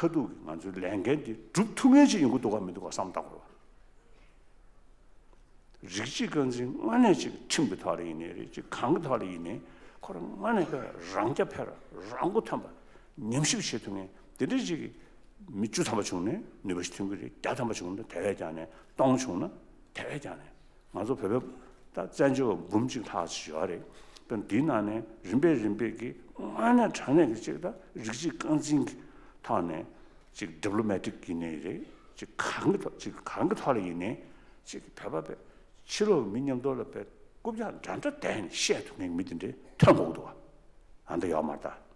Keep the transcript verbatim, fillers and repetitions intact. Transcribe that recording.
ཁ་ཐུག་གི་ང་ཚོའི་ལས་འགན་འདི་སྒྲུབ་ཐུབ་མཁན་ཅིག་ཡོང་གི་འདུག་ག་མི་འདུག་ག་བསམ་བཏང་དགོས་པ། རིགས་གཅིག་རྐང་འཛིན་དངོས་གནས་ཅིག་ཁྲིམས་ཀྱི་ཐོག་ལ་ཡིན་ནའི་རེད། ཅིག་གང་གི་ཐོག་ལ་ཡིན་ནའི་ཁོ་རང་དངོས་གནས་དཔེ་རང་རྐྱ་འཕེར་རང་མགོ་ཐོན་པ་ཉམས་ཞིབ་བྱེད་ཐུབ་མཁན་དེ་འདྲ་ཅིག་གི་མི་བཅུ་ཐམ་པ་བྱུང་ནས་ནུས་པ་ཞིག་ཐོན་གྱི་རེད། བརྒྱ་ཐམ་པ་བྱུང་ན་དེ་བས་ཀྱང་ནས་སྟོང་བྱུང་ན་དེ་བས་ཀྱང་ནས་ང་ཚོ་བོད་པའི་ད་བཙན་བྱོལ་བ་འབུམ་གཅིག་ལྷག་ཅིག་ཡོད་རེད། དཔེར་ན་འདིའི་ནང་ནས་རིམ་པས་རིམ་པས་ཀྱི་དངོས་གནས་དྲང་གནས་ཀྱི་ཅིག་ད་རིགས་གཅིག་རྐང་འཛིན་གྱི་ཐོག་ནས་ཅིག་ཌི་པི་ལོ་མེ་ཊིག་ཡིན་ནའི་རེད། ཅིག་གང་གི་ཐོག་ཅིག་གང་གི་ཐོག་ལ་ཡིན་ནའི་ཅིག་བོད་པ་བས་ཕྱི་ལོགས་མི་མཉམ་དུ་ལ་བས་རྐུབ་བཀྱག་འདྲ་འདྲ་བསྡད་ནས་བཤད་ཐུབ་མཁན་མི་དེ་འདྲའི་ཐོན་དགོས་ཀྱི་འདུག་བ། ཨ་འདི་ཡོད་མ་རེད་ད།